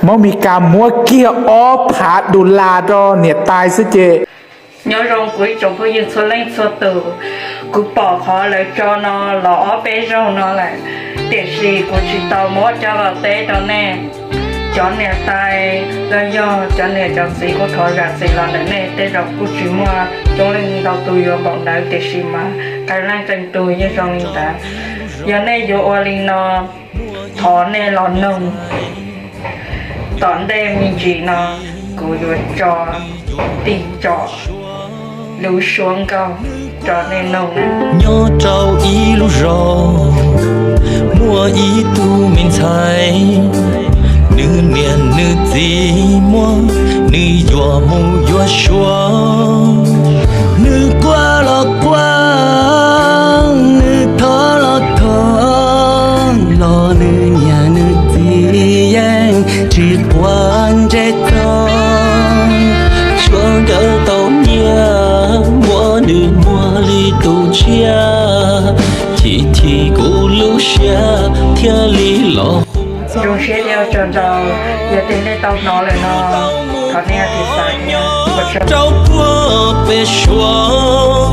Mab Mes Kas muab kiag ob phav dollar rau niam tais xwb ces. Nyob zoo kuv ib tsoom phooj ywg txhua leej txhua tus, kuv pom qhov lawv tso no los ob peb zaug no lawm, tiam sis kuv tsis tau muab coj los teb rau nej. Cov niam tais los yog cov niam cov txiv kuj thov zam txim los ntawm nej, tej zaum kuj tsis muaj coob leej ntau tus yuav npaum ntawd, tiam sis mas qee leej qee tus yeej zoo li ntawd. Yog nej yuav ua li no, thov nej los noog. Tom ntej me ntsis no kuv yuav tso tig tso lub suab nkauj rau nej noog. Nyob rau ib lub zos, muaj ib tug me ntxhais, nws niam nws txiv muab nws yuam mus yuav suav. Nws quaj los quaj, nws thov los thov, los nws niam nws txiv yeej tsis quav ntsej txog. Suav nkawd tau nyiaj, muab nws muag li tus tshiab, chim chim kuv lub siab thiaj li los. Zoo siab thiab ua tsaug ntau, yog tias nej tau hnov lawm no, thov nej tiv xais rau puag pem suav.